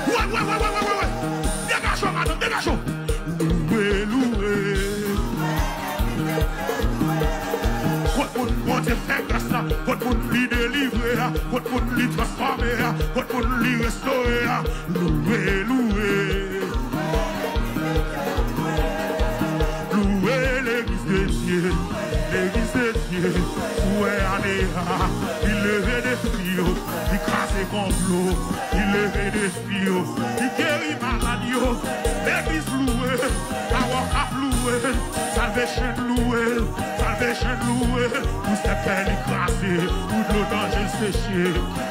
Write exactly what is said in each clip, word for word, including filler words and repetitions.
Wè, wè, wè, wè, wè, wè, wè. Degaje w, madanm, degaje w. Louwe, louwe. Kot moun Bondye fè gras la, kot moun li delivre a, kot moun li transfòme a, kot moun li restore a. Louwe, louwe. Louwe legliz de Dye, legliz de Dye. Ou wè ane a, li leve defi yo, li kraze konplo, li leve defi yo, li geri malad yo. Legliz louwe, Power Cup louwe, Salvation louwe, Salvation louwe. Pou sèkèy li kraze, pou dlo danje seche.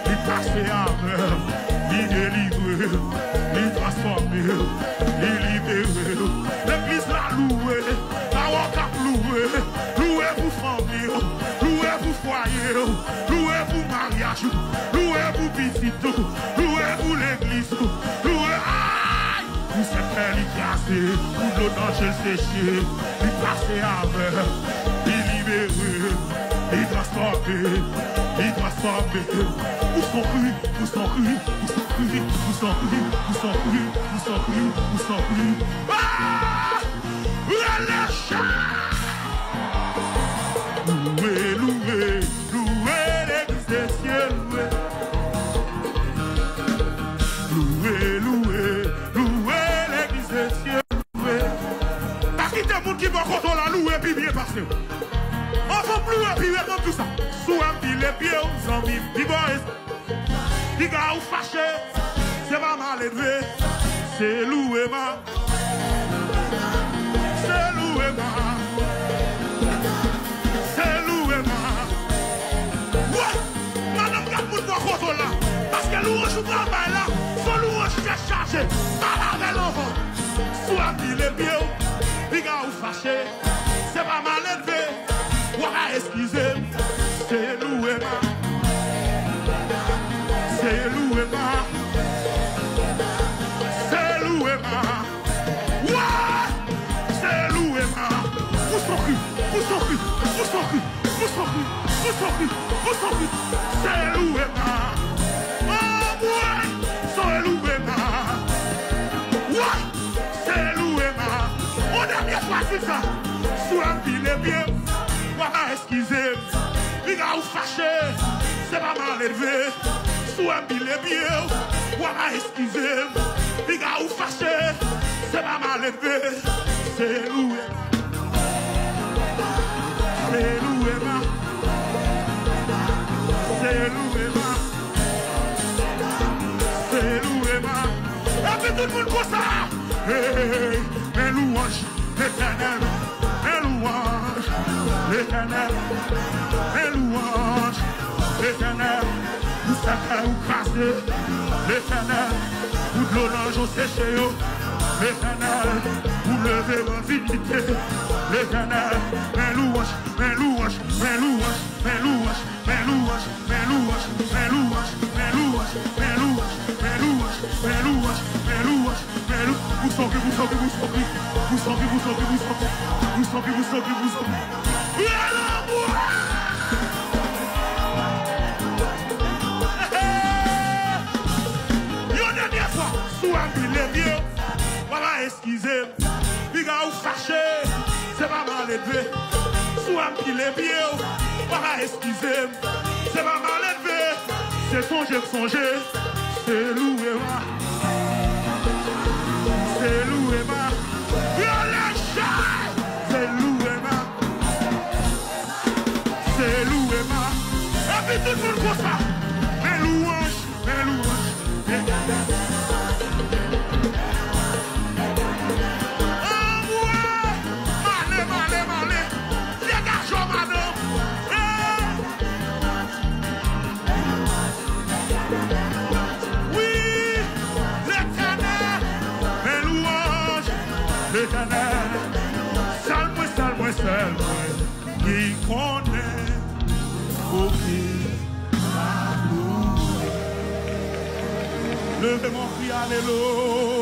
Li pase avè m, li delivre m, li transfòme m, li libere m. Legliz la louwe, Power Cup louwe, louwe pou fanmi w, louwe pou fwaye w, louwe pou maryaj ou, louwe pou pitit ou, louwe pou legliz ou, louwe, ay! Pou sèkèy li kraze, pou dlo danje seche, li pase avè m, li libere m, li transfòme m, li transfòme m. Pou son kri, pou son kri, pou son kri, pou son kri, pou son kri, pou son kri, pou son kri. Ah! Rele chan! Louwe, louwe, louwe legliz de Dye, louwe. Louwe, louwe, louwe legliz de Dye, louwe. Pa kite moun ki bò kote w la louwe pi byen pase w. Anvan m louwe pi byen, ann di w sa. Si w wè m pile pye w, zanmi m, pi bò es-, piga ou fache, se pa maledve, se louwe m a. Se louwe m a. Se louwe m a. Wè! Madanm, gad moun bò kote w la. Paske louwanj ou pral bay la, se yon louwanj tèt chaje. Pale avè l anvan. Si w ap pile pye w, piga ou fache. Se pa maledve. W ap eskize m. Se louwe m a. Se louwe m a. Se louwe m a. Wè! Se louwe m a. Pou son kri, pou son kri, pou son kri, pou son kri, pou son kri, pou son kri. Se louwe m a. Anmwey! Se louwe m a. Wè! Se louwe m a. Yon dènye fwa, di sa. Si w ap pile pye m, w ap eskize m. Piga ou fache, se pa maledve. Si w ap pile pye w, w ap eskize m. Piga ou fache, se pa maledve. Se louwe m a. Se louwe m a. Se louwe m a. Se louwe m a. Epi tout moun konsa. Hey, men louwanj Letènèl, men louwanj Letènèl, men louwanj Letènèl. Pou sèkèy ou kraze, Letènèl, pou dlo nan je w seche yo, Letènèl, ou leve m an diyite, Letènèl, men louwanj, men louwanj, men louwanj, men louwanj, men louwanj, men louwanj, men louwanj, men louwanj, men louwanj, men louwanj, men louwanj, men louwanj, men lou-, pou son kri, pou son kri, pou son kri, pou son kri, pou son kri, pou son kri, pou son kri, pou son kri, pou son kri, pou son kri. Rele anmwey! Yon dènye fwa, si w ap pile pye w, w ap eskize m. Piga ou fache, se pa maledve. Si w ap pile pye w, w ap eskize m. Se pa maledve, se sonje m sonje. Se louwe m a. Se louwe m a. Rele chay! Se louwe m a. Se louwe m a. Epi tout moun konsa. Men louwanj, men louwanj. Anmwey! Male, male, male. Degaje w, madanm. Hey! Wi, Letènèl, men louwanj Letènèl. Sèl mwen, sèl mwen, sèl mwen ki konnen oke. Leve m an kri alelouya.